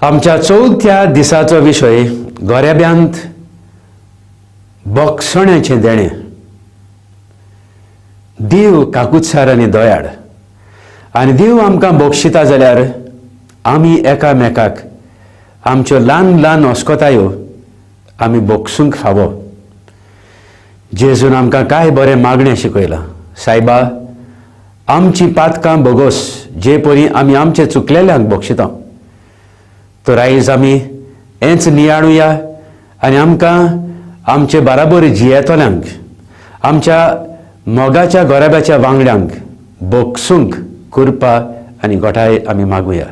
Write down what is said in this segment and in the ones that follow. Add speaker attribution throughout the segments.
Speaker 1: आमच्या चवथ्या दिसाचो विशय गोरेब्यांत बोगसण्याचें देणें. देव काकुत्सार आनी दयाळ आनी देव आमकां बक्षिता जाल्यार आमी एकामेकाक आमच्यो ल्हान ल्हान अस्कोतायो आमी बक्षूंक फावो. जेजून आमकां कांय बरें मागणें शिकयलां. सायबा, आमची पातकां बोगोस जे परी आमी आमचे चुकलेल्यांक बक्षिता. तर आयज आमी हेंच नियाळुया आनी आमकां आमचे बाराबर जियेतल्यांक, आमच्या मोगाच्या गोराब्याच्या वांगड्यांक बक्षूंक कृपा आनी गोठाय आमी मागुया.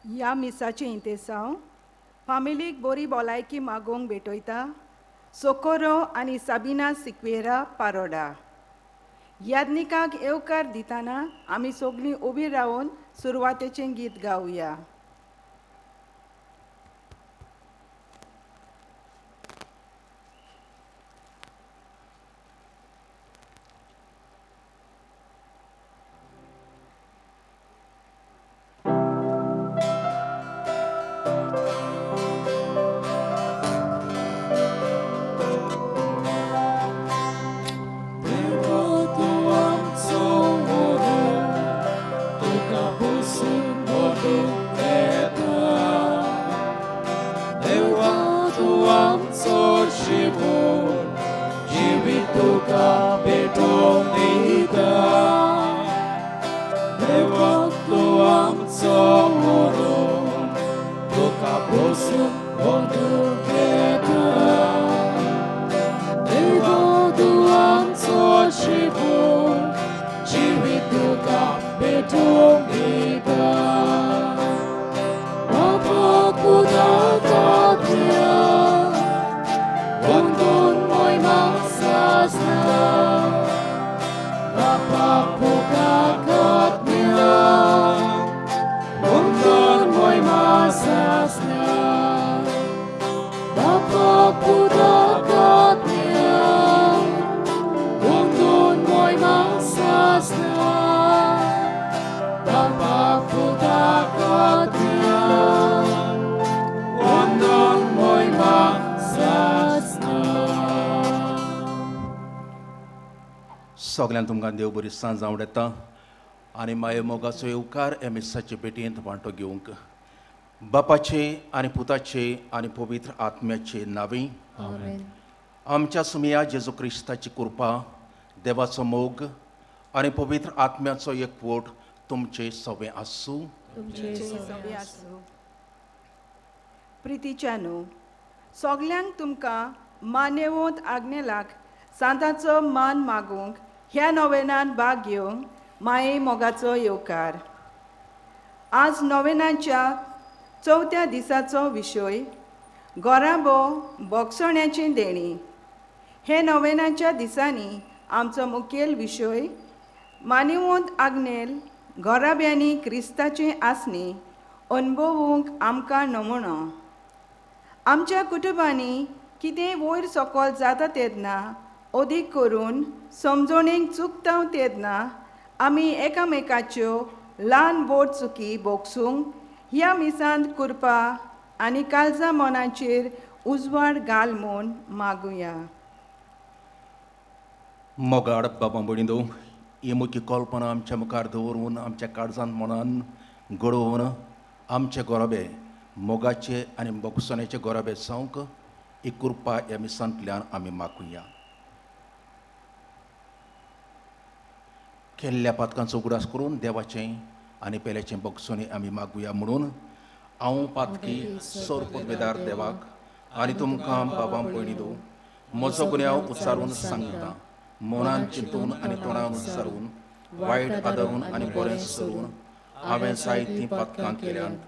Speaker 2: ह्या मिसाचें इंतेसांव फामिलीक बरी भलायकी मागोवंक भेटयता सोकोरो आनी साबिना सिक्वेरा पारोडा. याज्ञिकाक येवकार दितना आमी सगळीं उबी रावन सुरवातेचें गीत गावया.
Speaker 3: Tuka busun bodu. सासना, बापा पुताक आत्म्या, वंदून मोयमा सासना, बापा पुताक आत्म्या, वंदून मोयमा सासना.
Speaker 4: सगल्यांक तुमकां देव बरी सांज आवडटा आनी माये मोगाचो येवकार ह्या मिसाचे भेटयेंत वांटो घेवंक बापाचे आनी पुताचे आनी पवित्र आत्म्याचे नांवी. आमच्या सुमया जेजू क्रिस्ताची कृपा, देवाचो मोग आनी पवित्र आत्म्याचो एकवट तुमचे सगळें आसूं.
Speaker 2: आसूं. प्रितीच्यानू, सगल्यांक तुमकां मान्यवंत आग्नेलाक सांताचो मान मागूंक ह्या नोवेनान भाग घेवंक माये मोगाचो येवकार. आज नोवेनाच्या चवथ्या दिसाचो विशय गोराबो बोगसण्याची देणी. हे नोवेनाच्या दिसांनी आमचो मुखेल विशय मानिवंत आग्नेल गोराब्यांनी क्रिस्ताची आसणी अणभवूंक आमकां नमुनो. आमच्या कुटुंबांनी कितें वयर सकल जाता तेन्ना, अदीक करून समजणेक चुकता तेन्ना आमी एकामेकाच्यो ल्हान बोट चुकी बोगसूंक ह्या मिसांत कृपा आनी काळजा मनाचेर उजवाड घाल म्हूण मागुया.
Speaker 4: मोगाड बाबा भयणींनो, ही मुख्य कल्पना आमच्या मुखार दवरून आमच्या काळजान मनान घडोवन आमचे गोराबे मोगाचे आनी बोगसण्याचे गोराबे जावंक ही कृपा ह्या मिसांतल्यान आमी मागुया. केल्ल्या पातकांचो उगडास करून देवाचें आनी पेल्याचें बोगसणें आमी मागुया. म्हणून हांव पातकी सोरपदवेदार देवाक आनी तुमकां बाबा भयणींनो म्हजो गुन्यांव उच्चारून सांगता. मनान चिंतून आनी तोंडान उच्चारून, वायट आदरून आनी बरें सरून हांवें जायतीं पातकां केल्यांत.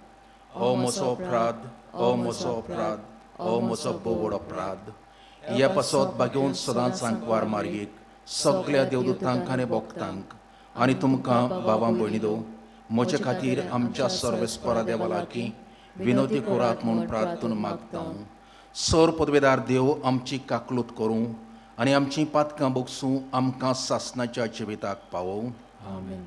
Speaker 4: हो म्हजो अपराध, हो म्हजो अपराध, हो म्हजो भोव व्हड अपराध. ह्या पासत बागेवन सदांच आंकवार मारयेक सगल्या देवदूतांक आनी भक्तांक आनी तुमकां बाबा भयणींनो म्हजे खातीर आमच्या सर्वेस्परा देवा लागीं विनोदी करात म्हूण प्रार्थना मागता. सर पदवेदार देव आमची काकलूत करूं आनी आमची पातकां बोगसूं आमकां सासणाच्या जिविताक पावोवं.
Speaker 3: आमेन.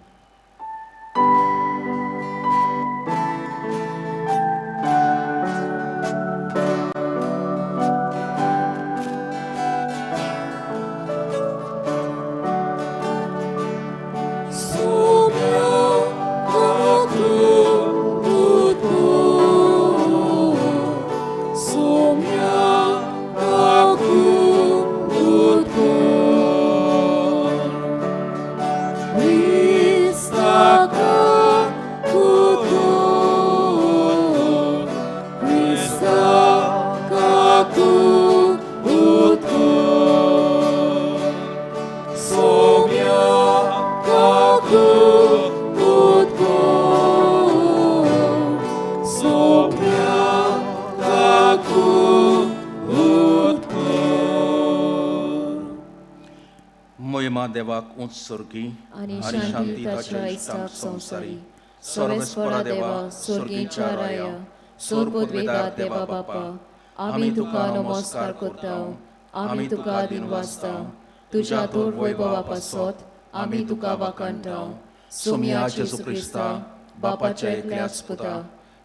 Speaker 4: देवाक उंच स्वर्गी
Speaker 3: आनी शांती ताच्या इश्टाक संवसारी. सर्वेस्परा देवा, स्वर्गीच्या राया, सोरपदवेदार देवा बापा, आमी तुका नमस्कार करता, आमी तुका दिनवासता. तुज्या थोर वैभवा पासत आमी तुका वाखाणटा. सोमया जेजू क्रिस्ता, बापाच्या एकल्याच पुता,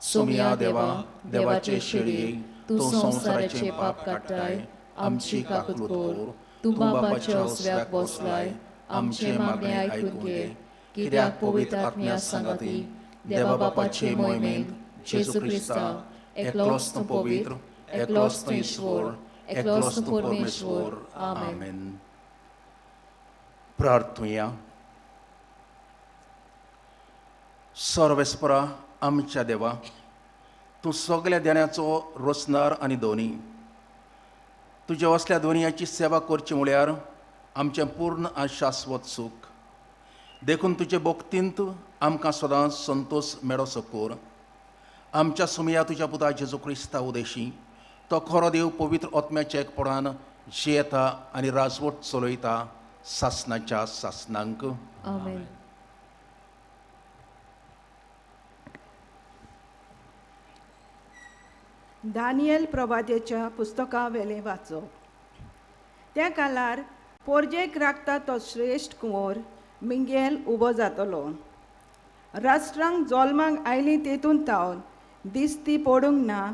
Speaker 3: सोमया देवा, देवाचे शेळये, तूं संवसाराचे पाप काडटाय, आमची काकूत कर. तूं बापाच्या उसव्याक बसलाय, आमचे मागणे आयकून घे. कित्याक पवित्र आत्म्या सांगाती देवा बापाचे मोहिमेंत जेजू क्रिस्ता एकलोच तूं पवित्र, एकलोच तूं ईश्वर, एकलोच तूं परमेश्वर. आमेन.
Speaker 4: प्रार्थुया. सर्वेस्परा आमच्या देवा, तूं सगल्या देण्याचो रोसनार आनी दोनी. तुज्या असल्या दोनयाची सेवा करची म्हळ्यार आमचें पूर्ण आनी शाश्वत सूख. देखून तुजे भक्तींत आमकां सदांच संतोश मेळोसो कर. आमच्या सुमया तुज्या पुता जेजू क्रिस्ता उदेशी, तो खरो देव पवित्र आत्म्याच्या एकपणान जियेता आनी राजवट चलयता सासणाच्या सासणांक.
Speaker 3: आमेन.
Speaker 2: दानियल प्रवाद्याच्या पुस्तका वेलें वाचप. त्या काळार पोरजेक राखता तो श्रेश्ठ कुंवर मिंगेल उबो जातलो. राष्ट्रांक जल्माक आयली तेतून तावन दिसती पडूंक ना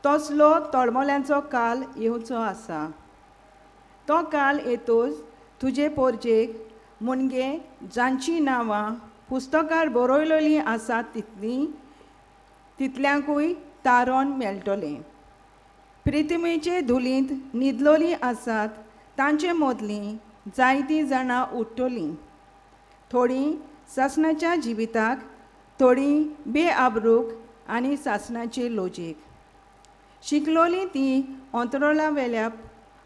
Speaker 2: तसलो तळमळ्यांचो काल येवचो आसा. तो काल येतोच तुजे पोरजेक मुणगे जांचीं नांवां पुस्तकार बरयलेलीं आसात तितलीं तितल्यांकूय तारण मेळटलें. प्रिथ्वीचे धुलींत न्हिदलोलीं आसात तांचे मदलीं जायतीं जाणां उठ्ठलीं. थोडीं सासणाच्या जिविताक, थोडीं बेआबरूक आनी सासणाचे लोजेक. शिकलोलीं तीं अंतरोळा वेल्या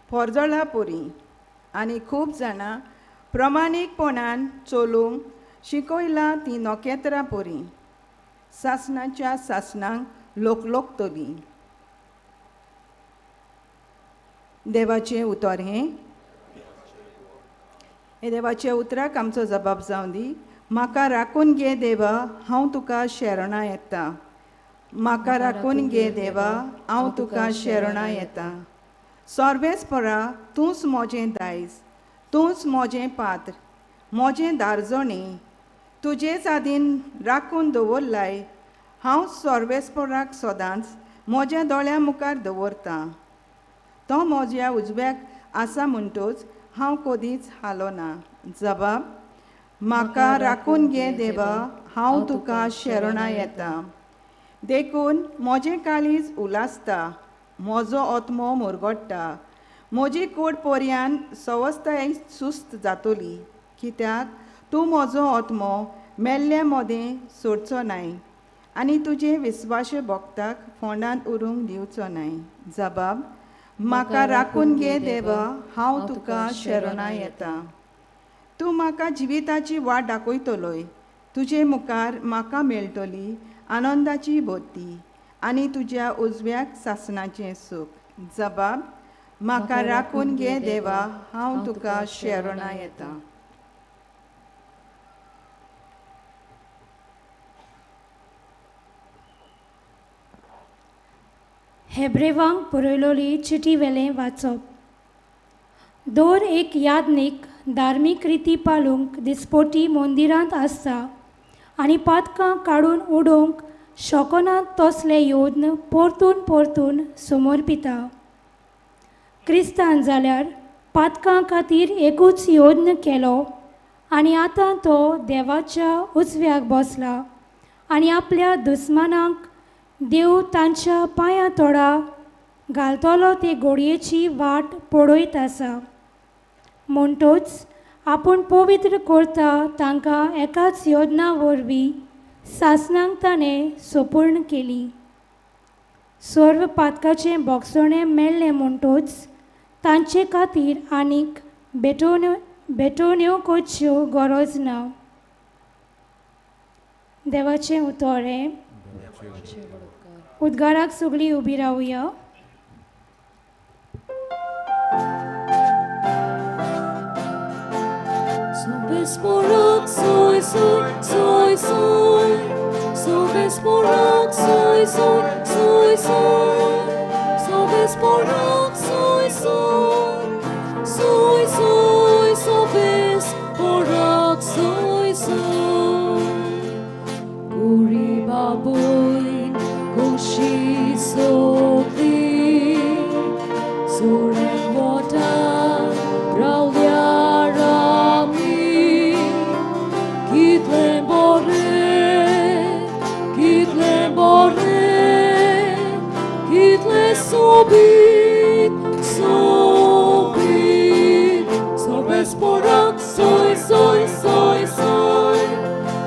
Speaker 2: फोरजोळा परी आनी खूब जाणां प्रमाणीकपणान चलूंक शिकयलां तीं नखेत्रां परी सासणाच्या सासणांक लोकलोकतलीं. देवाचें उतर हें. हे देवाच्या उतराक आमचो जबाब जावं दी. म्हाका राखून घे देवा, हांव तुका शरणां येता. म्हाका राखून घे देवा, हांव तुका शरणां येता. सर्वेस्परा तूंच म्हजें दायज, तूंच म्हजें पात्र, म्हजें दारजणें. तुजेच आदीन राखून दवरलाय. हांव सर्वेस्पराक सदांच म्हज्या दोळ्यां मुखार दवरतां. तो म्हज्या उजव्याक आसा म्हणटोच हांव कदींच हालोना. जबाब. म्हाका राखून घे देवा, हांव तुका शरणां येता. देखून म्हजें काळीज उलासता, म्हजो आत्मो मुरगट्टा. म्हजी कूड पर्यान सवस्ताय सुस्त जातली, कित्याक तूं म्हजो आत्मो मेल्ल्या मदें सोडचो नाय आनी तुजे विस्वासे भक्ताक फोंडांत उरूंक दिवचो नाय. जबाब. म्हाका राखून घे देवा, हांव तुका शरणां येता. तूं म्हाका जिविताची वाट दाखयतलोय. तुजे मुखार म्हाका मेळटली आनंदाची भरती आनी तुज्या उजव्याक सासणाचें सूख. जबाब. म्हाका राखून घे देवा, हांव तुका शरणां येता.
Speaker 5: हेब्रेवांक बरयलोली चिटी वेलें वाचप. दर एक याज्ञीक धार्मीक रिती पाळूंक दिसपोटी मंदिरांत आसता आनी पातकां काडून उडोवंक शकनात तसले यत्न परतून परतून समर्पिता. क्रिस्तान जाल्यार पातकां खातीर एकूच यत्न केलो आनी आतां तो देवाच्या उजव्याक बसला आनी आपल्या दुस्मानांक देव तांच्या पांयां तोडा घालतलो ते गोडयेची वाट पळयत आसा. म्हणटोच आपूण पवित्र करता तांकां एकाच योजना वरवीं सासणांक ताणें सोपूर्ण केली. सर्व पातकाचें भोगसणें मेळ्ळें म्हणटोच तांचे खातीर आनीक भेटवण्यो करच्यो गरज ना. देवाचें उतर हें. उद्गाराक सगळीं उबी रावया.
Speaker 3: Sobesporak soy soy soy soy, Sobesporak soy soy soy soy, Sobesporak soy soy soy soy, Sobesporak soy soy. Kuriba boin koshi sokli, Sorek wata raulia rami, Kitle bore, kitle sobit, sobit, Sobesporak soy soy soy soy,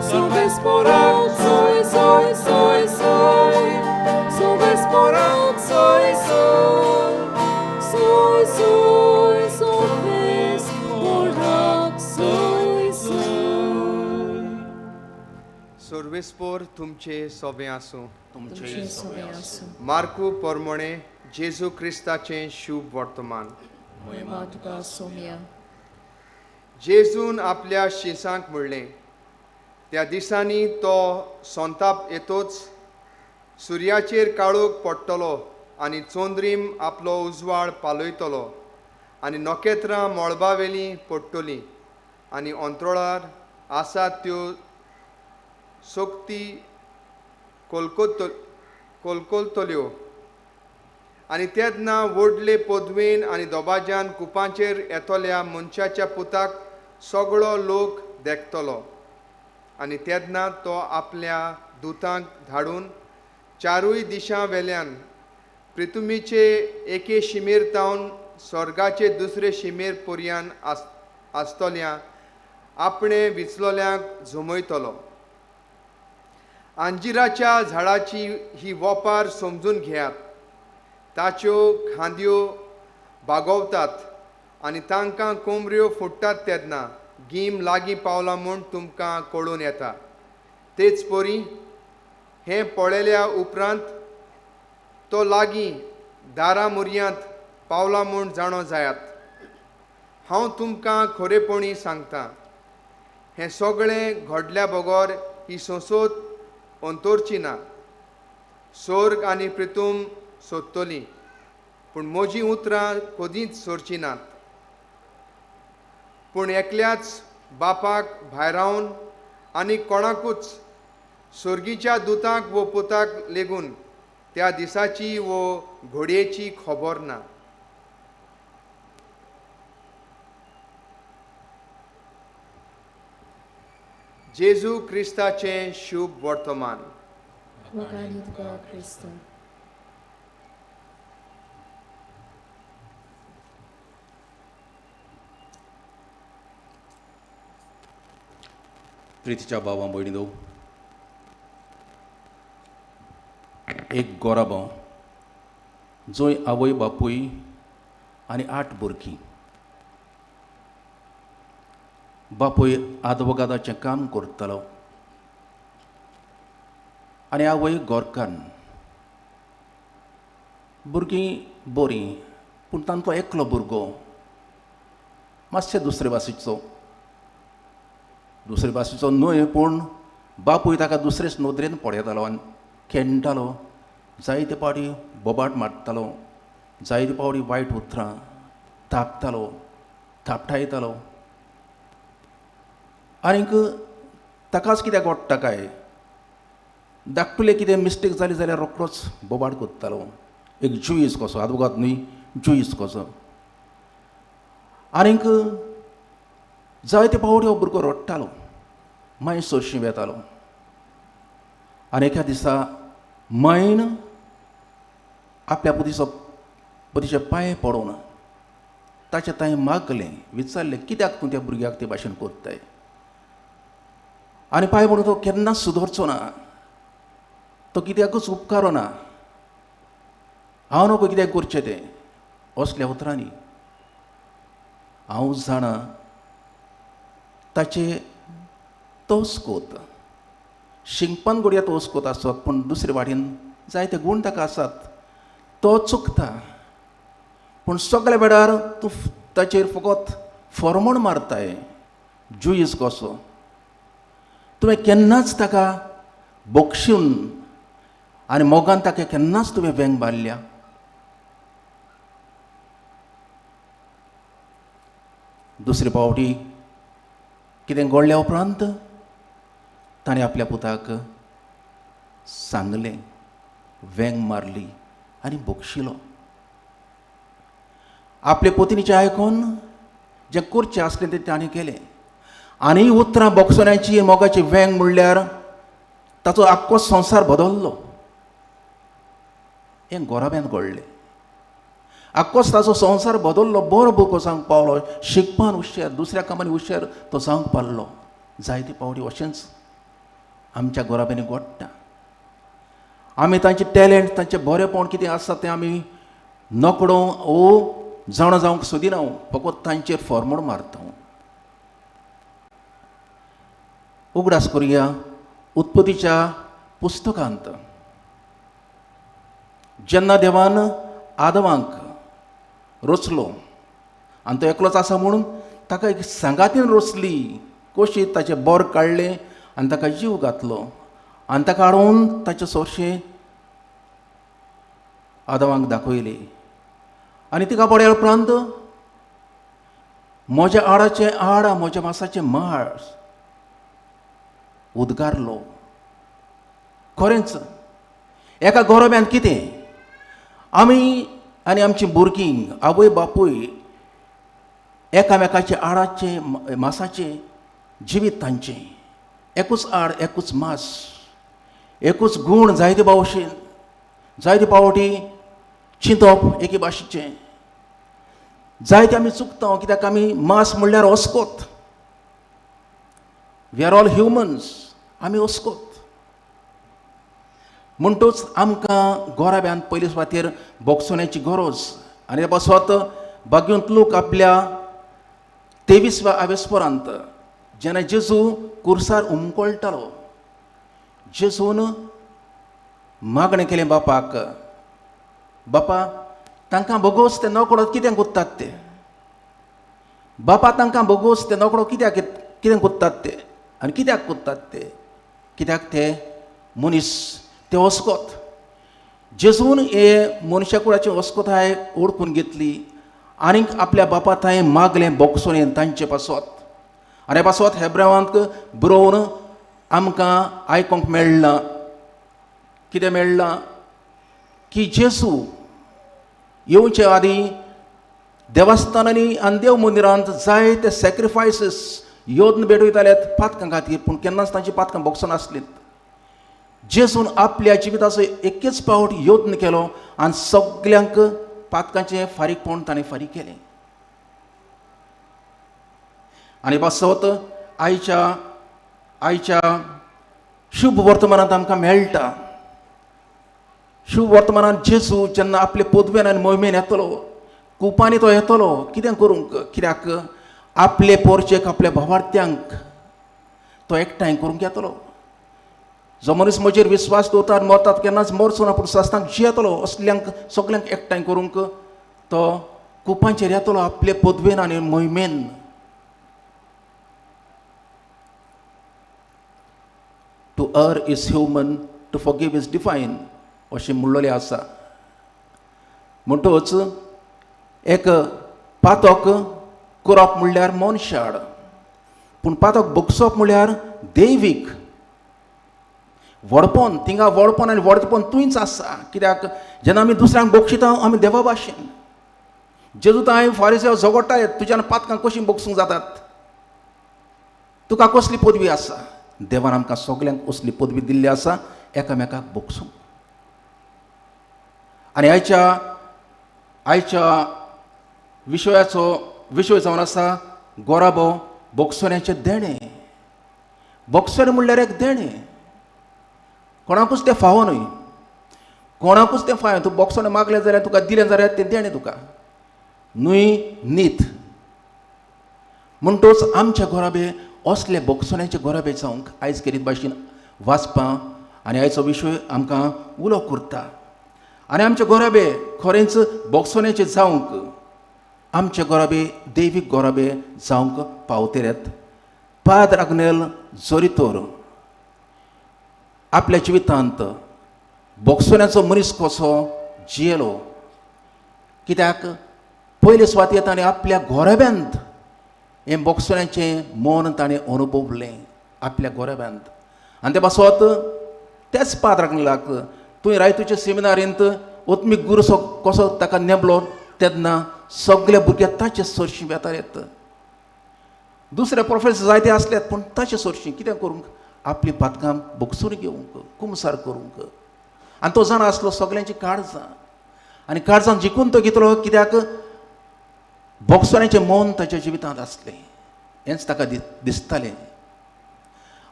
Speaker 3: Sobesporak soy soy soy soy, Sobesporak soy soy soy soy, Sobesporak soy soy.
Speaker 6: सर्वेस्पोर तुमचे सोबें आसूं.
Speaker 3: तुमचे सोबें आसूं.
Speaker 6: मार्कू पोरमोणे जेजू क्रिस्ताचें शुभ वर्तमान.
Speaker 3: महिमा तुका सोम्या.
Speaker 6: जेजून आपल्या शिसांक म्हणलें, त्या दिसांनी तो संताप येतोच सुर्याचेर काळोख पडटलो आनी चंद्रीम आपलो उजवाड पालयतलो आनी नखेत्रां मळबावेलीं पडटलीं आनी अंतरोळार आसात त्यो सोक्ती कोलकोलतल्यो. आनी तेन्ना व्हडले पदवेन आनी दबाज्यान कुपांचेर येतल्या मनशाच्या पुताक सगळो लोक देखतलो. आनी तेन्ना तो आपल्या दुतांक धाडून चारूय दिशां वेल्यान पृथ्वीचे एके शिमेर तावन स्वर्गाचे दुसरे शिमेर पर्यान आसतल्या आपणे विचलोल्यांक जमयतलो. अंजिराच्या झाडाची ही वोपार समजून घेयात. ताच्यो खांदयो बागवतात आनी तांकां कोमऱ्यो फुट्टात तेन्ना गीम लागीं पावला म्हूण तुमकां कळून येता. तेच परी हें पळयल्या उपरांत तो लागीं दारा मुरयांत पावला म्हूण जाणो जायात. हांव तुमकां खरेपणी सांगता, हें सगळें घडल्या बगर ही संसद अंतरची ना. स्वर्ग आनी प्रितूम सोदतली, पूण म्हजीं उतरां कदींच सोरचीं नात. पूण एकल्याच बापाक भायरावन आनी कोणाकूच स्वर्गीच्या दुतांक वो पुताक लेगून त्या दिसाची वो घडयेची खबर ना. जेजू क्रिस्ताचें शुभ वर्तमान.
Speaker 4: प्रितीच्या भावा भयणींनो, एक गोराबो जंय आवय बापूय आनी 8 भुरगीं. बापूय आदवोगादाचें काम करतालो आनी आवय गोरकान्न. भुरगीं बरीं, पूण तांचो एकलो भुरगो मातशें दुसरे भाशेचो, दुसरे भाशेचो न्हय, पूण बापूय ताका दुसरेच नदरेन पळयतालो आनी खेळटालो. जायते फावटी बोबाट मारतालो, जायते फावटी वायट उतरां थापतालो, थापटायतालो. आनीक ताकाच कित्याक गोडटा काय, धाकटुले कितें मिस्टेक जाली जाल्यार रोखडोच बोबाट करतालो. एक जुईज कसो, आदवोगाद न्हय, जुईज कसो. आनीक जायते फावटी हो भुरगो रडटालो, मागीर सोरशीं वेतालो. आनी एका दिसा मायन आपल्या पुतीचे पांय पडोवन ताचे तांय मागलें, विचारलें, कित्याक तूं त्या भुरग्याक ते भाशेन करताय? आनी पांय पडून तो केन्नाच सुदरचो ना, तो कित्याकूच उपकारो ना, हांव नको कित्याक करचें तें. असल्या उतरांनी हांव जाणा ताचे तोस्कोत शिंकपान घडये तोस्कोत आसत, पूण दुसरे वाटेन जायते गूण ताका आसात. तो चुकता, पूण सगल्या वेळार तूं ताचेर फकत फॉर्मण मारताय, जुईज कसो. तुवें केन्नाच ताका बक्षून आनी मोगान ताका केन्नाच तुवें वेंग मारल्या. दुसरे फावटी कितें घडल्या उपरांत ताणें आपल्या पुताक सांगलें, वेंग मारली आनी बक्षिलो. आपले पत्नीचें आयकून जें करचें आसलें तें ताणें केलें. आनी उतरां बक्षण्याची मोगाची वेंग म्हणल्यार ताचो आख्खो संवसार बदल्लो. हें गोराब्यान घडलें. आख्खोच ताचो संवसार बदल्लो. बरो भुरगो जावंक पावलो, शिकपान हुशार, दुसऱ्या कामांनी हुशार तो जावंक पावलो. जायते फावटी अशेंच आमच्या गोराब्यांनी घडटा. आमी तांचे टॅलंट, तांचें बरेपण कितें आसा तें आमी नकडो ओ जाणा जावंक सोदिना, फकत तांचेर फॉर्मूड मारता. उगडास करुया उत्पत्तीच्या पुस्तकांत जेन्ना देवान आदवांक रचलो आनी तो एकलोच आसा म्हणून ताका एक सांगातीन रचली, कशी ताचें बोर काडलें आनी ताका जीव घातलो आनी ताका हाडून ताचे सोरशें आदावांक दाखयली आनी तिका पळयल्या उपरांत म्हज्या आडाचें आड म्हज्या मासाचें मास उद्गारलो. खरेंच एका गोरोब्यान कितें आमी आनी आमची भुरगीं आवय बापूय एकामेकाचे आडाचें मासाचें जिवीत तांचें एकूच आड एकूच मास एकूच गूण जायते भावशेन जायते पावटी चिंतप एके भाशेचें जायते आमी चुकता कित्याक आमी मास म्हणल्यार ओस्कोत. We are all humans. आमी ओस्कोत म्हणटूच आमकां गोराब्यान पयले सुवातेर बोगसोण्याची गरज. आनी ते पासत बागयोंत लोक आपल्या 23व्या आवेस्परांत जेन्ना जेजू कुर्सार उमकळटालो जेजून मागणें केलें बापाक, बापा तांकां बोगोस ते नकडो कितें कोत्तात ते, बापा तांकां बोगोस ते नकडो कित्याक कितें कोत्तात ते आनी कित्याक कोत्तात ते, कित्याक ते मनीस ते ओस्कोत. जेजून हे मनशा कुळाची ओस्कोताय ओळखून घेतली आनीक आपल्या बापा थंय मागलें बोगसोनें तांचे पासत. आनी पासत हेब्रावांक बरोवन आमकां आयकूंक मेळ्ळां कितें मेळ्ळां की जेजू येवचे आदीं देवस्थानांनी आनी देव मंदिरांत जायते सॅक्रिफायसीस योद्न भेटयताले पातकां खातीर, पूण केन्नाच तांची पातकां बोगसनासलीं. जेजून आपल्या जिविताचो एकच पावट यत्न केलो आनी सगल्यांक पातकांचें फारीकपण ताणें फारीक केलें. आनी पासत आयच्या आयच्या शुभ वर्तमानांत आमकां मेळटा. शुभ वर्तमानांत जेजू जेन्ना आपले पदवेन आनी मोहिमेन येतलो कुपांनी तो येतलो कितें करूंक, कित्याक आपले पोरचेक आपल्या भावार्थ्यांक तो एकठांय करूंक येतलो. जो मनीस म्हजेर विस्वास दवरता आनी मरतात केन्नाच मरचो ना पूण सस्तांक जियेतलो असल्यांक सगल्यांक एकठांय करूंक तो कुपांचेर येतलो आपले पदवेन आनी मोहिमेन. To err is human, to forgive is divine अशें म्हणलेलें आसा. म्हणटच एक पातक करप म्हणल्यार मनशाड, पूण पातक भोगसप म्हणल्यार दैवीक व्हडपण. थिंगा व्हडपण आनी व्हडपण तुंयच आसा, कित्याक जेन्ना आमी दुसऱ्यांक बक्षिता आमी देवा भाशेन. जेजू तांय फारीस झगडटाय तुज्यान पातकां कशीं बक्षूंक जातात, तुका कसली पदवी आसा. देवान आमकां सगल्यांक असली पदवी दिल्ली आसा एकामेकाक बक्षूंक. आनी आयच्या आयच्या विशयाचो विशय जावन आसा गोराबो बक्षण्याचें देणें. बक्षणें म्हणल्यार एक देणें, कोणाकूच तें फावो न्हय, कोणाकूच तें फावो. तूं बक्षणें मागलें जाल्यार तुका दिलें जाल्यार तें देणें तुका न्हय नीत. म्हणटच आमचे गोराबे असले बक्षण्याचे गोराबे जावंक आयज केरीत भाशेन वाचपां आनी आयचो विशय आमकां उलो करता. आनी आमचे गोराबे खरेंच बक्षण्याचे जावंक आमचे गोराबे दैवीक गोराबे जावंक पावतलेत. पाद्र आग्नेल जोरितोर आपल्या जिवितांत बक्षण्याचो मनीस कसो जियेलो, कित्याक पयले सुवातेर ताणें आपल्या गोराब्यांत हें बक्षण्याचें मन ताणें अनुभवलें आपल्या गोराब्यांत. आनी ते पासत त्याच पाद्र आग्नेलाक तुवें रायतूच्या सेमिनारींत ओत्मीक गुरू कसो ताका नेमलो तेन्ना सगळे भुरगे ताचे सरशीं वेतालेत. दुसरे प्रोफेसर जायते आसलेत पूण ताचे सरशीं कितें करूंक आपली पातकां बक्षून घेवंक कुमसार करूंक. आनी तो जाणा आसलो सगल्यांची काळजां आनी काळजां जिखून तो घेतलो, कित्याक बक्षण्याचें मन ताच्या जिवितांत आसलें हेंच ताका दिसतालें.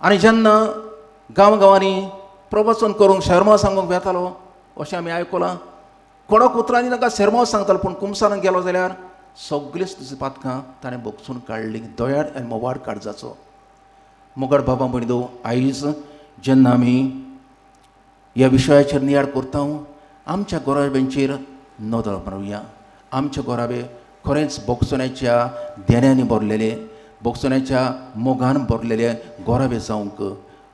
Speaker 4: आनी जेन्ना गांव गांवांनी प्रवचन करूंक शेरमांव सांगूंक वेतालो अशें आमी आयकलां, कडक उतरांनी ताका शेरमांव सांगतालो पूण कुमसारान गेलो जाल्यार सगळींच तुजी पातकां ताणें बक्षून काडलीं दयाळ आनी मोवाळ काळजाचो. मोगाळ बाबा भयणींनो, आयज जेन्ना आमी ह्या विशयाचेर नियाळ करता आमच्या गोराब्यांचेर नदर मारुया. आमचे गोराबे खरेंच बक्षण्याच्या देण्यांनी भरलेले, बक्षण्याच्या मोगान भरलेले गोराबे जावंक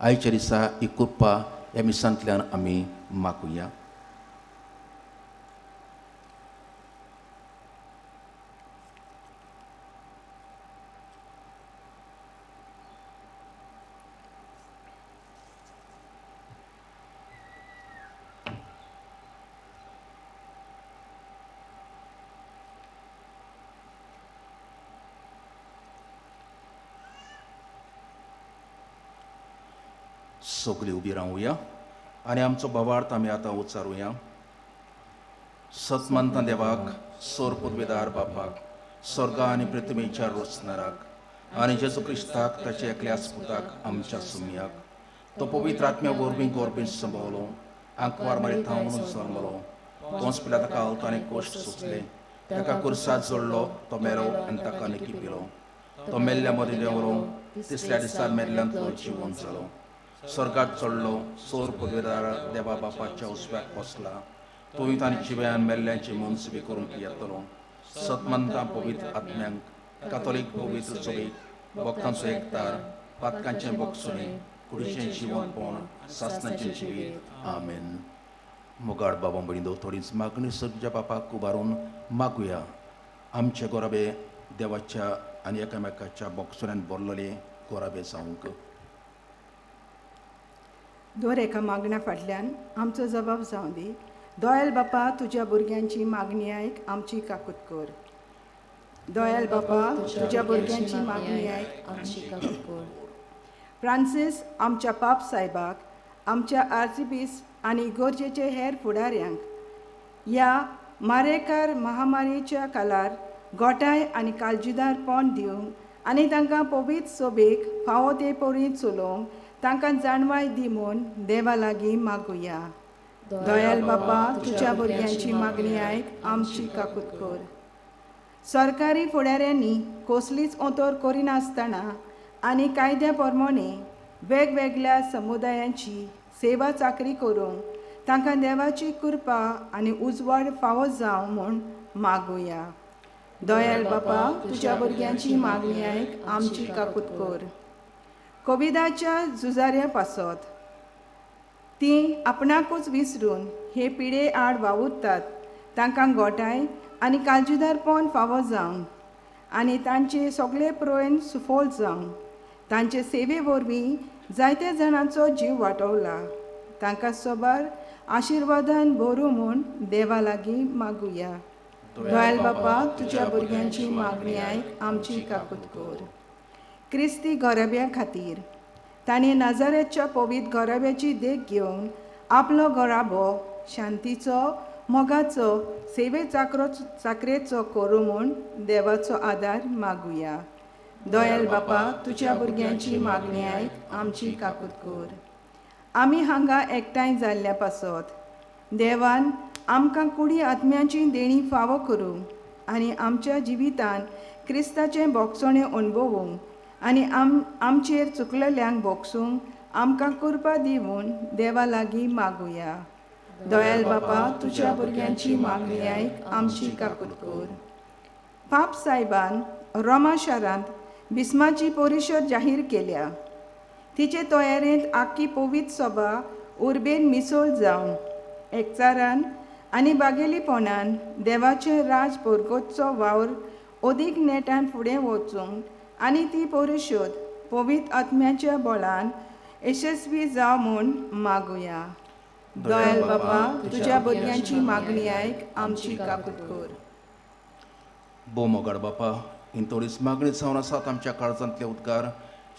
Speaker 4: आयच्या दिसा ही कृपा ह्या मिसांतल्यान आमी मागुया. सगळीं उबी रावया आनी आमचो भावार्थ आमी आतां उच्चारुया. सतमंत देवाक, सोर पदवेदार बापाक, स्वर्गा आनी पृथ्वीच्या रोचणाराक आनी जेजू क्रिस्ताक ताच्या एकल्याच पुताक आमच्या सुमयाक, तो पवित्र आत्म्या वरवीं गोरबीन संभवलो, आंकवार मारी थावन जल्मलो, तोंच पिला ताका अल्ताने कोश्ट सोंसले, ताका कुर्सात जोडलो, तो मेलो आनी ताका निकी पिलो, तो मेल्ल्या मदीं देंवलो, तिसऱ्या दिसा मेल्ल्यांतलो जिवन जालो, स्वर्गात चडलो, सोर पदवेदार देवा बापाच्या उजव्याक बसला, तोय तांणी जिव्यान मेल्ल्यांची मनसुबी करूंक येतलो. सतमंता पवित्र आत्म्यांक, कातोलीक पवित्र सभेक, भक्तांचो एकतार, पातकांचें बोगसुणें, कुडीचें जिवनपण, सासणाचें जिवीत. आमेन. मुगाड बाबा भयणींनो, थोडीच मागणी सगळ्या बापाक उबारून मागुया. आमचे गोराबे देवाच्या आनी एकामेकाच्या बोगसुण्यान भरलेले गोराबे जावंक.
Speaker 2: दर एका मागण्या फाटल्यान आमचो जबाब जावं दी. दोयाल बापा, तुज्या भुरग्यांची मागणी आयक, आमची काकूत कर. दोयाल बापा, तुज्या भुरग्यांची मागणी आयक,
Speaker 3: आमची काकूत कर.
Speaker 2: फ्रांसीस आमच्या पाप सायबाक, आमच्या आर्चबिस्प आनी इगर्जेचे हेर फुडाऱ्यांक ह्या मारेकार महामारीच्या काळार गोठाय आनी काळजीदारपण दिवंक आनी तांकां पवित्र सोबेक फावो ते परी चलोवंक तांकां जाणवाय दी म्हूण देवा लागीं मागुया. दयाल बापा, तुज्या भुरग्यांची मागणी आयक, आमची काकूत कर. सरकारी फुडाऱ्यांनी कसलीच ओतोर करिनासतना आनी कायद्या प्रमाणे वेगवेगळ्या समुदायांची सेवा चाकरी करूंक तांकां देवाची कृपा आनी उजवाड फावो जावं म्हूण मागुया. दयाल बापा, तुज्या भुरग्यांची मागणी आयक, आमची काकूत कर. कोविडाच्या झुजाऱ्या पासत ती आपणाकूच विसरून हे पिडे आड वावुरतात तांकां गोठाय आनी काळजीदारपण फावो जावं आनी तांचे सगळे प्रयत्न सुफल जावं. तांचे सेवे वरवीं जायते जाणांचो जीव वाटवला. तांकां सोबार आशिर्वादान भरूं म्हूण देवा लागीं मागुया. दयाल बापा, तुज्या भुरग्यांची मागणी आयक, आमची काकूत कर. क्रिस्ती घराब्या खातीर ताणें नाजारेच्या पवित्र घराब्याची देख घेवन आपलो घराबो शांतीचो, मोगाचो, सेवे चाकरेचो करूं म्हूण देवाचो आदार मागुया. दयाल बापा, तुज्या भुरग्यांची मागणी आयक, आमची काकूत कर. आमी हांगा एकठांय जाल्ल्या पासत देवान आमकां कुडी आत्म्याची देणी फावो करूंक आनी आमच्या जिवितान क्रिस्ताचें बोगसणें अणभवूंक आनी आमचेर चुकलेल्यांक बोगसूंक आमकां कृपा दिवन देवा लागीं मागुया. दयाल बापा, तुज्या भुरग्यांची मागणी आयक, आमची काकूत कर. पाप सायबान रोमा शारांत बिस्माची परिशद जाहीर केल्या. तिचे तयारेंत आख्खी पवित्र सभा उर्बेन मिसळ जावन एकचारान आनी बागेलीपणान देवाचें राज परगटचो वावर अदीक नेटान फुडें वचूंक आनी ती परिशद पवित्र आत्म्याच्या बळान यशस्वी जावं म्हूण मागुया. दयाल बापा, तुज्या भुरग्यांची मागणी आयक, आमची काकूत कर.
Speaker 4: भोव मोगाळ बापा, ही थोडीच मागणी जावन आसात आमच्या काळजांतले उद्गार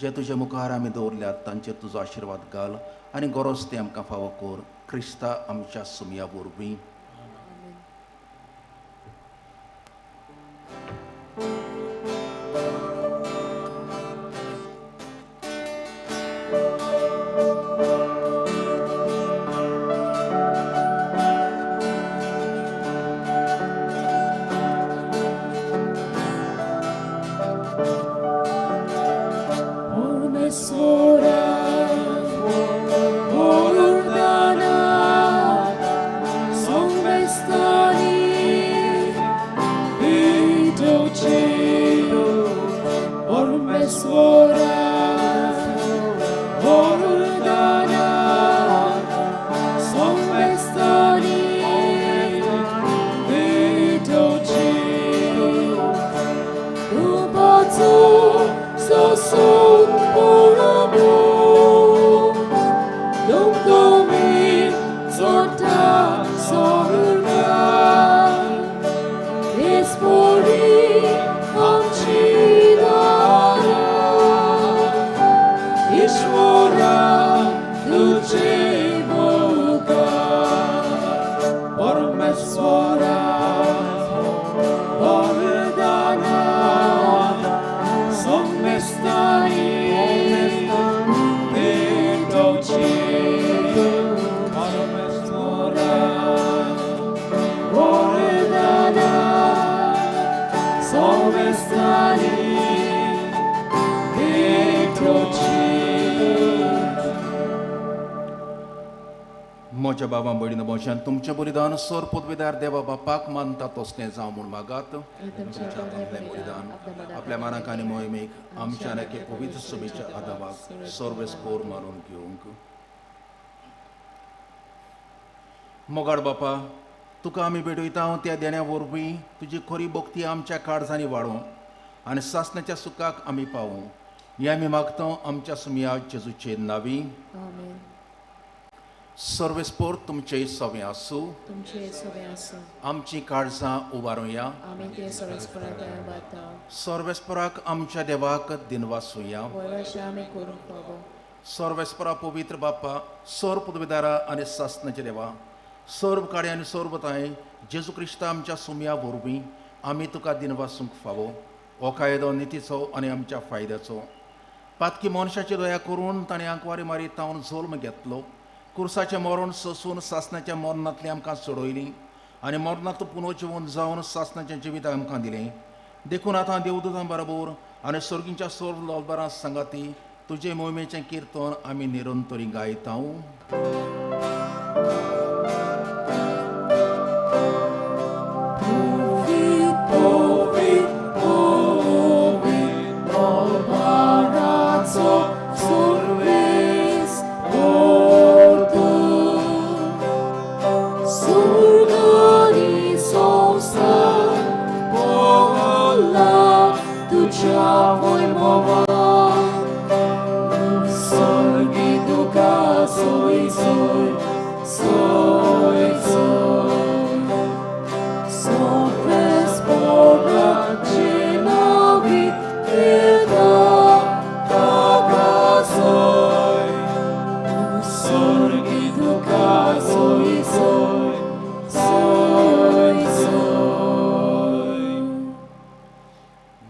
Speaker 4: जे तुज्या मुखार आमी दवरल्यात तांचेर तुजो आशिर्वाद घाल आनी गरज ते आमकां फावो कर. क्रिस्ता आमच्या सुमया वरवीं.
Speaker 3: Ishwara,
Speaker 4: म्हज्या बाबा भयणीनो भोवशान तुमचें बलिदान सोर पदवेदार देवा बापाक मानता तसलें जावं म्हूण मागात. तुमच्या हातांतलें बलिदान आपल्या मानाक आनी मोहिमेक आमच्या आनी एके पवित्र सभेच्या आदावाक सर्वेस्पोर मारून घेवंक. मोगाड बापा, तुका आमी भेटयता त्या देण्या वरवीं तुजी खरी भक्ती आमच्या काळजांनी वाडोवं आनी सासणाच्या सुखाक आमी पावूं हें आमी मागता आमच्या सुमया जेजूचे नांवी. सर्वेस्पोर तुमचे सवे आसूं. आमची काळजां उबारुया. सर्वेस्पोराक आमच्या देवाक दिनवासुया. सर्वेस्पोरा पवित्र बापा, सर्व पदवीदारा आनी सासणाच्या देवा, सर्व काडे आनी सर्व ताय जेजू क्रिस्ता आमच्या सुमया वरवीं आमी तुका दिनवासूंक फावो. हो कायदो नितीचो आनी आमच्या फायद्याचो. पातकी मनशाची दया करून ताणें आंकवारी मारी तावन जल्म घेतलो. कुर्साचें मरण सोसून सासणाच्या मरणांतली आमकां सोडयली आनी मरणांत पुनर्जिवन जावन सासणाचें जिवीत आमकां दिलें. देखून आतां देवदूतां बरोबर आनी सर्गींच्या सर्व लोलबारां सांगाती तुजे मोहिमेचें किर्तन आमी निरंतरी गायता.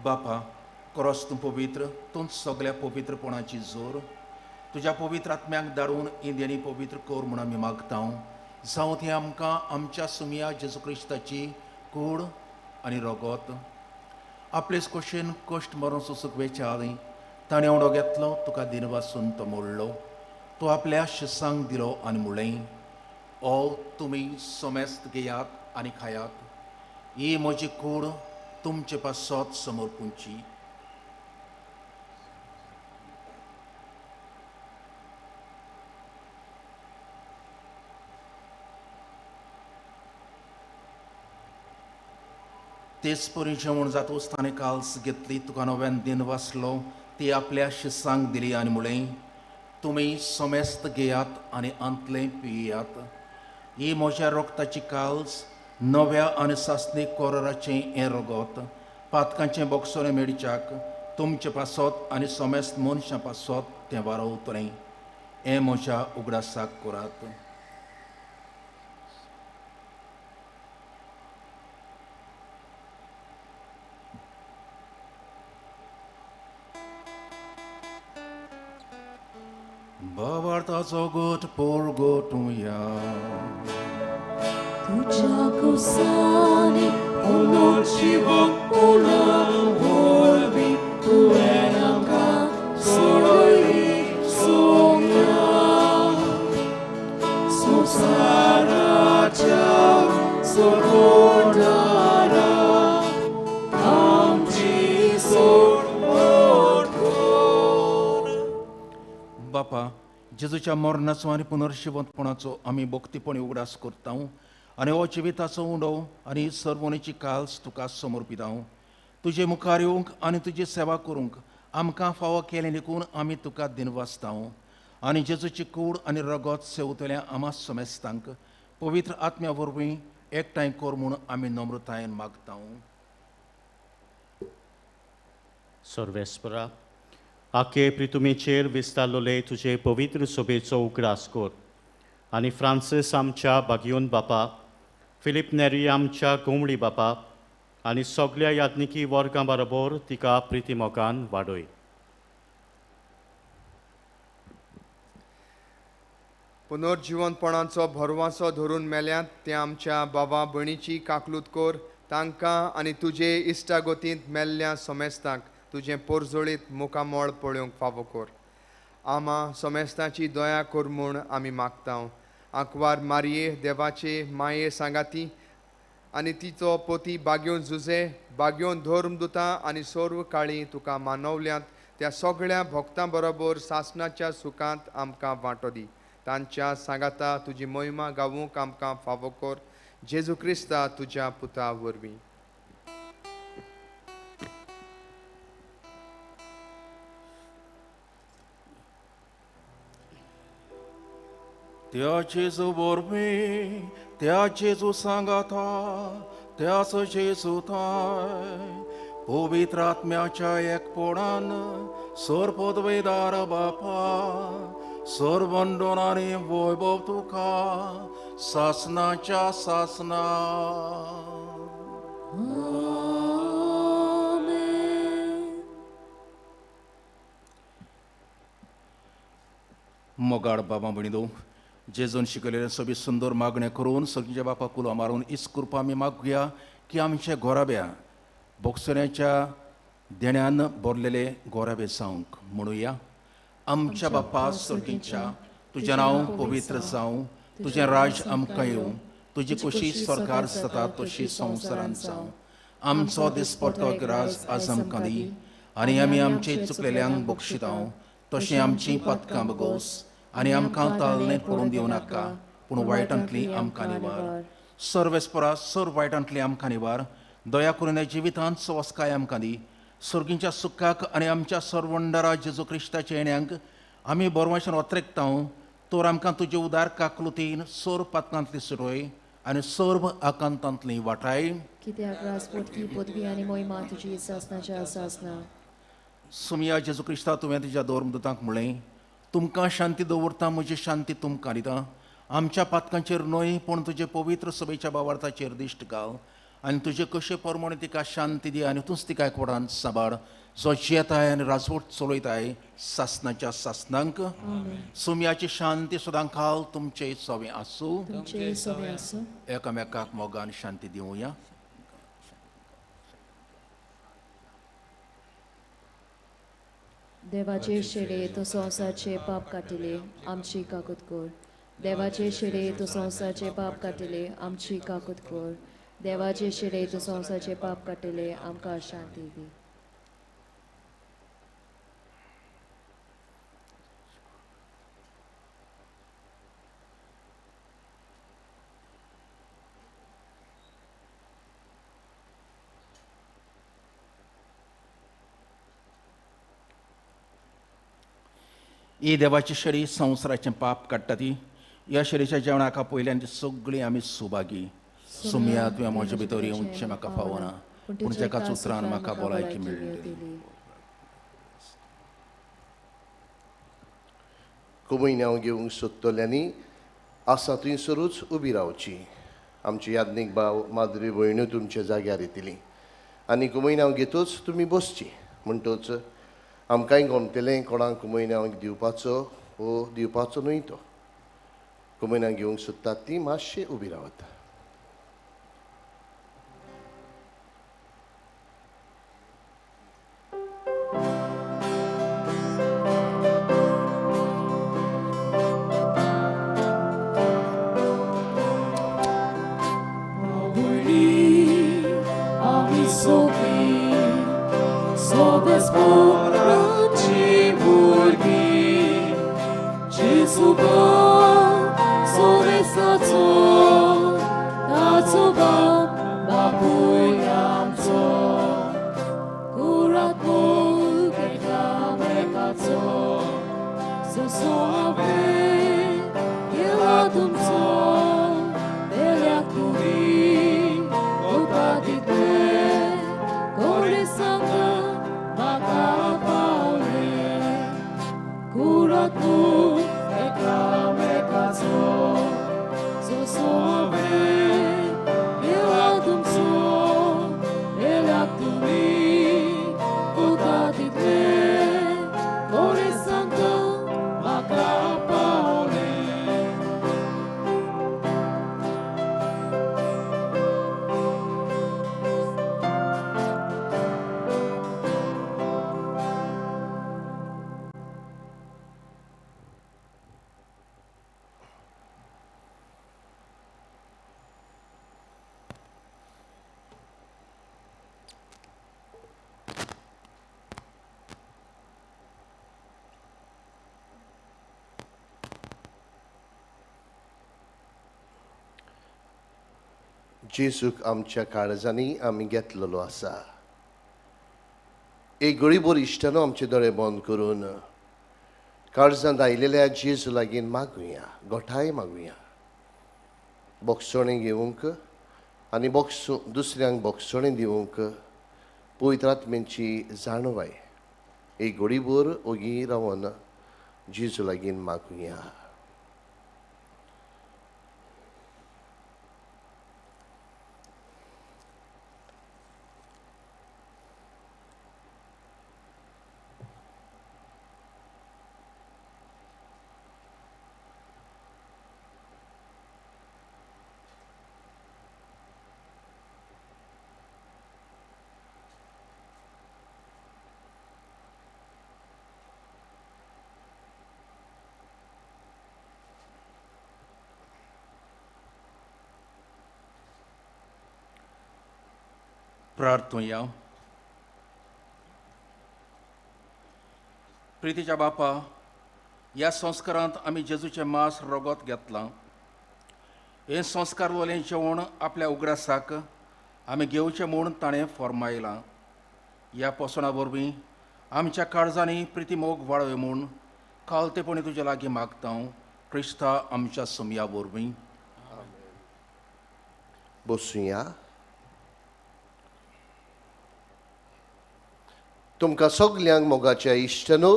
Speaker 4: बापा, क्रॉस तूं पवित्र, तूं सगळ्या पवित्रपणाची जोर तुज्या पवित्र आत्म्याक धाडून इंदियांनी पवित्र कर म्हूण आमी मागता. जावं ती आमकां आमच्या सुमया जेजू क्रिस्ताची कूड आनी रगत. आपलेच कशेन कश्ट मरण सोसूंक वेच्या आदीं ताणें उडो घेतलो, तुका दिनवासून तो मोडलो, तो आपल्या शिसांक दिलो आनी म्हणलें, ओ तुमी समेस्त घेयात आनी खायात, ही म्हजी कूड तुमचे पासत समर्पूंची. तेच परी जेवण जातूच ताणें काल्स घेतली, तुका नव्यान दिन वाचलो, ती आपल्या शिसांक दिली आनी म्हणलें, तुमी समेस्त घेयात आनी अंतलें पियात, ही म्हज्या रोगताची काल्स नव्या आनी सासणी कोराचें हें रगत पातकांचें बोगसोरें मेळच्याक तुमचे पासत आनी समेस्त मनशां पासत तें वारोवतलें. हें म्हज्या उगडासाक करात. बाबार्थाचो गोट पोरगोटुया.
Speaker 3: तुझ्या कुसानी पुनर्जिवंतपणा वरवीं तुवें आमकां सोडयली सोम्या. संवसाराच्या सोडवणारा आमची सोडवण कर.
Speaker 4: बापा, जेजूच्या मरणाचो आनी पुनर्जिवंतपणाचो आमी भक्तीपणी उगडास करता आनी हो जिविताचो उंडो आनी सर्वणीची काल्स तुका समर्पिता. तुजे मुखार येवंक आनी तुजी सेवा करूंक आमकां फावो केलें देखून आमी तुका दिनवासता. आनी जेजूची कूड आनी रगत सेवतल्या आमा समेस्तांक पवित्र आत्म्या वरवीं एकठांय कर म्हूण आमी नम्रतायेन मागता.
Speaker 7: सर्वेस्परा, आखे प्रितुमेचेर विस्तारलोले तुजे पवित्र सभेचो उगडास कर आनी फ्रांसीस आमच्या बागियोन बापा, फिलीप नेरी आमच्या गोमडी बापा आनी सगळ्या याज्ञिकी वर्गां बरोबर तिका प्रितीमोगान वाडय.
Speaker 6: पुनर्जिवंतपणाचो भरवासो धरून मेल्यात ते आमच्या बाबा भयणीची काकलूत कर, तांकां आनी तुजे इश्टागतींत मेल्ल्या समेस्तांक तुजें पोरजोळीत मुखामळ पळोवंक फावो कर. आमा समेस्तांची दया कर म्हूण आमी मागता. आंकवार मारये देवाचे माये सांगाती आनी तिचो पोती बागयोन जुजे बागयोन धर्म दुता आनी सर्व काळी तुका मानवल्यांत त्या सगळ्या भक्तां बरोबर सासणाच्या सुखांत आमकां वांटो दी. तांच्या सांगाता तुजी मोहिमा गावूंक आमकां फावो कर, जेजू क्रिस्ता तुज्या पुता वरवीं.
Speaker 4: त्या जेजू वरवीं, त्या जेजू सांगाता, त्याच जेजू थाय पवित्र आत्म्याच्या एकपणान सर्वपदवेदार बापा सर्वंदन आनी वैभव तुका सासनाच्या सासना. मोगाळ बाबा भयणींनो, जेजून शिकयलेलें सोबीत सुंदर मागणें करून सगळ्यांच्या बापा कुलो मारून इस कृपा आमी मागुया की आमच्या घोराब्या बोक्सऱ्याच्या देण्यान भरलेले घोराबे जावंक. म्हणुया, आमच्या बापा सर्गीच्या, तुजें नांव पवित्र जावं, तुजें राज आमकां येवं, तुजी कशी सरकार जाता तशी संवसारांत जावं. आमचो दिसपट्टो ग्रास आज आमकां दी आनी आमी आमचे चुकलेल्यांक बक्षितां तशें आमचीं पातकां बगोस आनी आमकां तालनें पडून दिवं नाका, पूण वायटांतली आमकां निवार. सर्वेस्परा सर्व वायटांतली आमकां निवार. दया करून ह्या जिवितांत सवस्काय आमकां दी. सर्गींच्या सुखाक आनी आमच्या सर्वंडरा जेजू क्रिस्ताच्या येण्यांक आमी बरवाशेन ओत्रेकतांव, तर आमकां तुजे उदार काकलुतीन सर्व पातकांतली सुटय आनी सर्व आकांतांतली वाटाय.
Speaker 3: कित्याक राजपोटकी पदवी आनी मोहिमा तुजी सासनाच्या सासना.
Speaker 4: सुमिया जेजू क्रिस्ता, तुवें तुज्या धर्मदूतांक म्हणलें, तुमकां शांती दवरता, म्हजी शांती तुमकां दिता. आमच्या पातकांचेर न्हय पूण तुजे पवित्र सभेच्या बावार्थाचेर दिश्ट घाल आनी तुजे कशे प्रमाणे तिका शांती दी आनी तूंच तिका एकवटान सांबाळ, जो जियेताय आनी राजवट चलयताय सासनाच्या सासनांक. सुमयाची शांती सदां काल तुमचे सवे आसूं. एकामेकाक मोगान शांती दिवया.
Speaker 3: देवाचे शेडे तूं संवसारचे पाप काटिले, आमची काकूत कर. देवाचे शेडे तूं संवसारचे पाप काटिले, आमची काकूत कर. देवाचे शेडे तूं संवसारचे पाप काटिले, आमकां शांती दी.
Speaker 4: ही देवाची शरी संवसाराचें पाप काडटा ती. ह्या शरीच्या जेवणाक पयल्यान सगळीं आमी सुभागी. सुमया, तुवें म्हजे भितर येवचें म्हाका फावना, पूण तेकाच उतरान म्हाका भलायकी मेळटली.
Speaker 8: कुमयन्यांव घेवंक सोदतल्यांनी आसा थंयसरूच उबी रावची. आमची याज्ञीक भाव माद्री भयण्यो तुमच्या जाग्यार येतली आनी कुमयन्यांव घेतूच तुमी बसची. म्हणटच आमकांय गोमतेलें कोणाक कुमयन्यांव दिवपाचो वो दिवपाचो न्हय तो. कुमयन्यांव घेवंक सोदतात ती मातशी उबी रावता. जेजूक आमच्या काळजांनी आमी घेतलेलो आसा. एक गळीभर इश्टानो आमचे दोळे बंद करून काळजांत आयिल्ल्या जेजू लागीं मागुया, गोठाय मागुया, बोगसणें घेवंक आनी बोगसू दुसऱ्यांक बोगसणें दिवंक पवित्र आत्म्याची जाणवाय एक घडीभर ओगी रावन जेजू लागीं मागुया.
Speaker 4: प्रार्थुया. प्रितीच्या बापा, ह्या संस्कारांत आमी जेजूचें मांस रगत घेतलां. हें संस्कार वलें जेवण आपल्या उगडासाक आमी घेवचें म्हूण ताणें फॉर्मायलां. ह्या पोसणा वरवीं आमच्या काळजांनी प्रितीमोग वाडय म्हूण खालतेपणी तुज्या लागीं मागता, क्रिस्ता आमच्या सोमया वरवीं.
Speaker 8: बसुया. तुमकां सगल्यांक मोगाच्या इश्टानो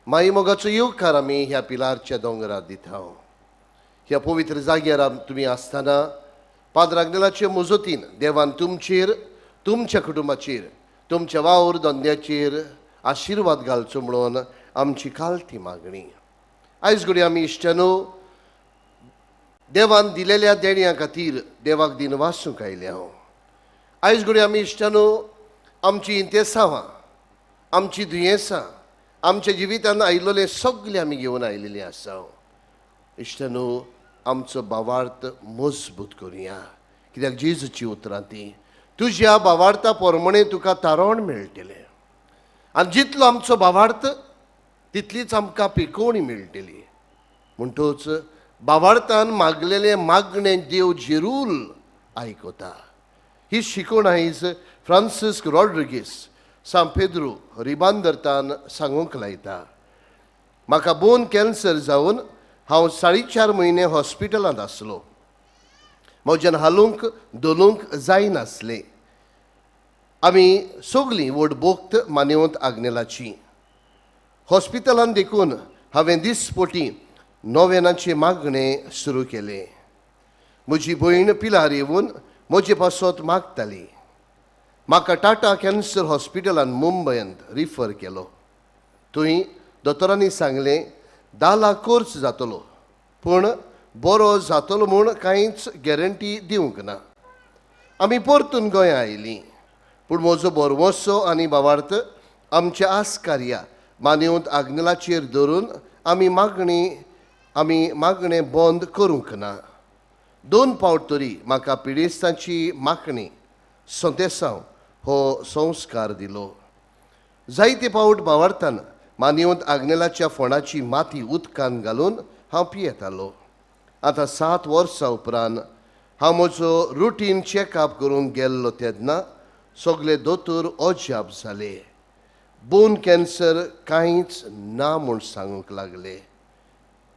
Speaker 8: माई मोगाचो येवकार आमी ह्या पिलारच्या दोंगरार दिता. ह्या पवित्र जाग्यार तुमी आसतना पाद्र आग्नेलाचे मुजतीन देवान तुमचेर, तुमच्या कुटुंबाचेर, तुमच्या वावर धंद्याचेर आशिर्वाद घालचो म्हणून आमची कालती मागणी. आयज घडये आमी इश्टानो देवान दिलेल्या देण्या खातीर देवाक दिन वासूंक आयल्या. आयज घडये आमी इश्टानो आमची इंतेसांवां, आमची दुयेंसां, आमच्या जिवितान आयिल्ले सगळे आमी घेवन आयिल्ले आसा. इश्टानो आमचो भावार्थ मजबूत करुया, कित्याक जेजूची उतरां ती तुज्या भावार्था प्रमाणे तुका तारण मेळटलें आनी जितलो आमचो भावार्थ तितलीच आमकां पिकोवणी मेळटली. म्हणटूच भावार्थान मागलेलें मागणें देव जेरूल आयकता. ही शिकवण आयज फ्रांसिस्क रॉड्रिगीस सांत पेद्रू रिबांदरतान सांगूंक लायता. म्हाका बोन कॅन्सर जावन हांव 4.5 म्हयने हॉस्पिटलांत आसलो. म्हज्यान हालूंक धोलूंक जायनासलें. आमी सगळीं व्हड भोक्त मानेवंत आग्नेलाची. हॉस्पिटलांत देखून हांवें दिसपोटी नोवेनाचें मागणें सुरू केलें. म्हजी भयण पिलार येवन म्हजे पासत मागताली. म्हाका टाटा कॅन्सर हॉस्पिटलान मुंबयंत रिफर केलो. थंय दोतोरांनी सांगलें 10 लाख खर्च जातलो, पूण बरो जातलो म्हूण कांयच गॅरंटी दिवंक ना. आमी परतून गोंया आयलीं, पूण म्हजो भरवंसो आनी भावार्थ आमच्या आसकार्या मानेवंत आग्नेलाचेर धरून आमी मागणें बंद करूंक ना. 2 फावट तरी म्हाका पिडेस्तांची मागणी संतेसांव हो संस्कार दिलो. जायते फावट भावार्थान मानेवंत आग्नेलाच्या फोंडाची माती उदकान घालून हांव पियेतालो. आतां 7 वर्सां उपरांत हांव म्हजो रुटीन चॅकअप करूंक गेल्लो तेन्ना सगळे दोतोर अजाप जाले. बोन कॅन्सर कांयच ना म्हूण सांगूंक लागले.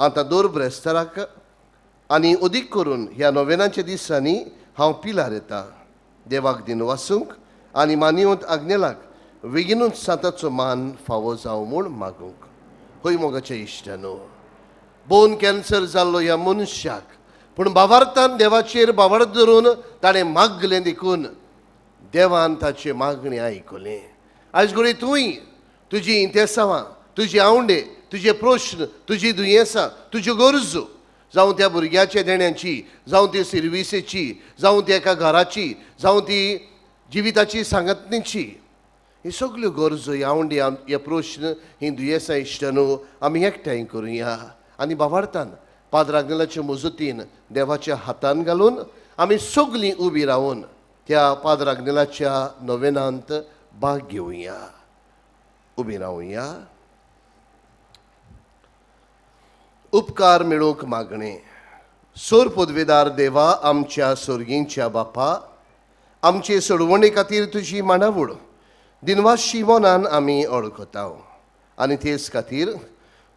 Speaker 8: आतां दर ब्रेस्ताराक आनी अदीक करून ह्या नोवेनाच्या दिसांनी हांव पिलार येता देवाक दिन वासूंक आनी मानेवंत आग्नेलाक बेगीनूच सांताचो मान फावो जावं म्हूण मागूंक. हय मोगाच्या इश्टानो, बोन कॅन्सर जाल्लो ह्या मनशाक पूण भावार्थान देवाचेर भावार्थ धरून ताणें मागलें देखून देवान ताची मागणी आयकलें. आयज घडये तूंय तुजी इंतेसांवां, तुजी आवंडे, तुजे प्रश्न, तुजी दुयेंसां, तुज्यो गरजो, जावं त्या भुरग्याच्या देण्यांची, जावं ती सिर्विसेची, जावं ती एका घराची, जावं ती जिविताची सांगतणीची, ही सगल्यो गरजो, ही आवंडे, हे प्रश्न, ही दुयेंसां इश्टानो आमी एकठांय करुया आनी भावार्थान पाद्र आग्नेलाचे मजतीन देवाच्या हातान घालून आमी सगलीं उबी रावन त्या पाद्र आग्नेलाच्या नोवेनांत भाग घेवया. उबी रावया. उपकार मेळोवंक मागणें. सोर पदवेदार देवा, आमच्या सोर्गींच्या बापा, आमचे सोडवणे खातीर तुजी मांडावळ दिनवाशी मनान आमी ओळखता आनी तेच खातीर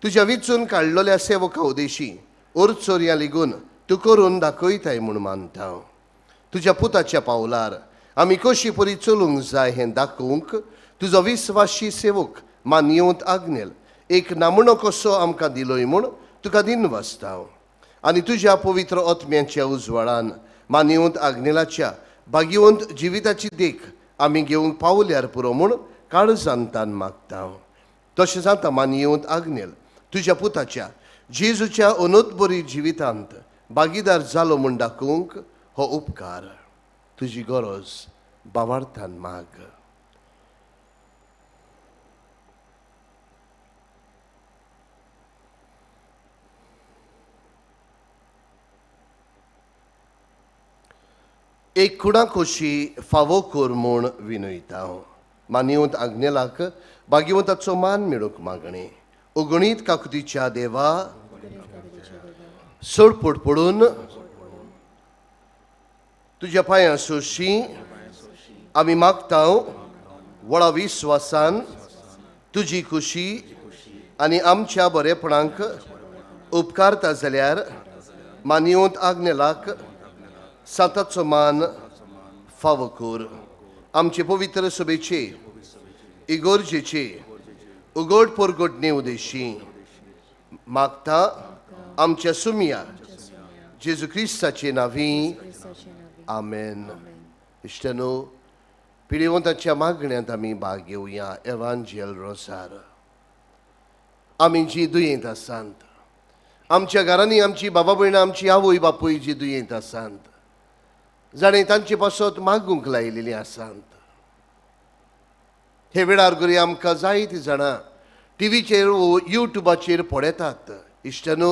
Speaker 8: तुज्या विचून काडलेल्या सेवका उदेशी ओरचोरया लिगून तूं करून दाखयताय म्हूण मानता. तुज्या पुताच्या पावलार आमी कशी परी चलूंक जाय हें दाखोवंक तुजो विस्वाशी सेवक मानयेवंत आग्नेल एक नामणो कसो आमकां दिलोय म्हूण तुका दिनवासता. आनी तुज्या पवित्र आत्म्याच्या उजवाडान मानयेवंत आग्नेलाच्या भाग्यवंत जिविताची देख आमी घेवंक पावल्यार पुरो म्हूण काळजांतान मागता. तशें आतां मानयेवंत आग्नेल तुज्या पुताच्या जेजूच्या अनोतबरी जिवितांत भागीदार जालो म्हूण दाखोवंक हो उपकार तुजी गरज बावार्थान माग. एक खुणा खोशी फावो कर म्हूण विनयता. मानयेवंत आग्नेलाक भाग्यवंताचो मान मेळूंक मागणें. अगणीत काकुतीच्या देवा, सोडपोट पडून तुज्या पांयां सोशी आमी मागता व्हडा विस्वासान तुजी खुशी आनी आमच्या बरेपणाक उपकारता जाल्यार मानयेवंत आग्नेलाक साताचो मान फावो कर. आमचे पवित्र सभेचे इगोर्जेचे उगड परगटणे उदेशी मागता आमच्या सुमिया जेजू क्रिस्ताचे नांवी, आमेन. इश्टानो, पिडेवंताच्या मागण्यांत आमी भाग घेवया. एवांजेल रोसार आमी जी दुयेंत आसात, आमच्या घरांनी आमची बाबा भयणां, आमची आवय बापूय जी दुयेंत आसात, जाणें तांचे पासत मागूंक लायिल्लीं आसात, हे वेळार घडये आमकां जायतीं जाणां टिवीचेर वो युट्यूबाचेर पळयतात. इश्टानो,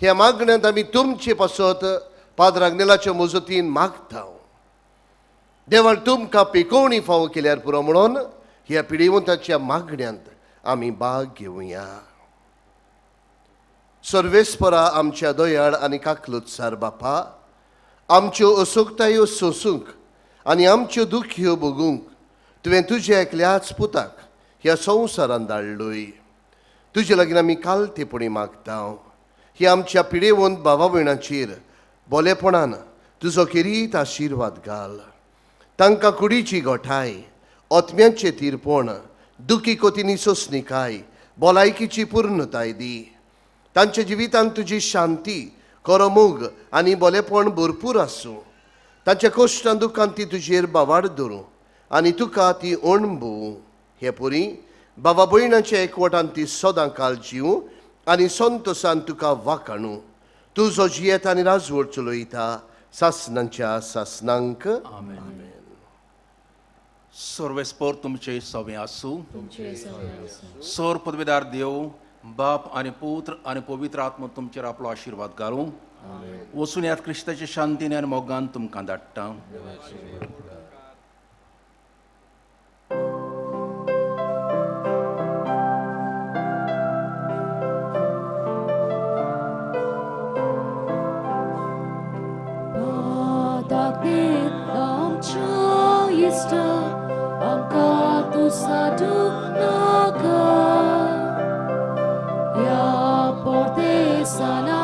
Speaker 8: ह्या मागण्यांत आमी तुमचे पासत पाद्र आग्नेलाच्या मजतीन मागता. देवान तुमकां पिकोवणी फावो केल्यार पुरो म्हणून ह्या पिडेवंताच्या मागण्यांत आमी भाग घेवया. सर्वेस्परा आमच्या दयाळ आनी काकलुत्सार बापा, आमच्यो असोकतायो सोसूंक आनी आमच्यो दुख्यो भोगूंक तुवें तुज्या एकल्याच पुताक ह्या संवसारान धाडलोय. तुजे लागीं आमी कालतेपणी मागता ही आमच्या पिडेवंत भावा भयणांचेर बोलेपणान तुजो खेरीत आशिर्वाद घाल. तांकां कुडीची गोठाय, आत्म्याचें तिरपण, दुखी कोतीनी सोंसणीकाय, भलायकीची पूर्णताय दी. तांच्या जिवितांत तुजी शांती, करमोग आनी बोलेपण भरपूर आसूं. तांच्या कश्टान दुखान ती तुजेर बावाड धरूं आनी तुका ती अणभवूं. हे पुरी बाबा भयणाच्या एकवटान ती सदां काल जीव आनी संतोसान तुका वाखाणू. तुजो जियेत आनी राजवट चलयता सासनांच्या सासनांक, आमेन.
Speaker 4: सर्वेस्पर तुमचे सवे आसूं. सोर पदवेदार देव बाप आनी पुत्र आनी पवित्र आत्मा तुमचेर आपलो आशिर्वाद घालूं. वचून यात क्रिस्ताचे शांतीन आनी मोगान तुमकां धाडटा.
Speaker 3: Sana.